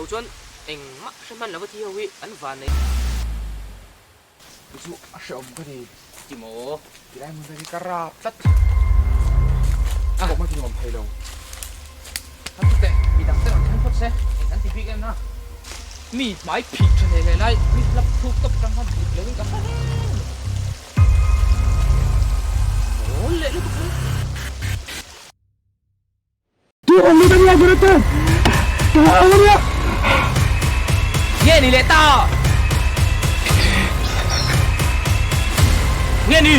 loh chuan engmah hre hman lova thi ho hi an van nei. Chu chu a hreawm ka ti. Ti maw? Ti lai hmun te hi ka rap tlat. A awm a ti nuam thei lo. Kha chu teh, mi dang te rawn thleng phawt se, eng an ti bik em na? Mi hmai phih tha hle hle lai, mi hlap thuk tawp atang khan dik loin ka hre reng mai. Mawl leh lutuk mai. Nge ni leh ta? Nge ni?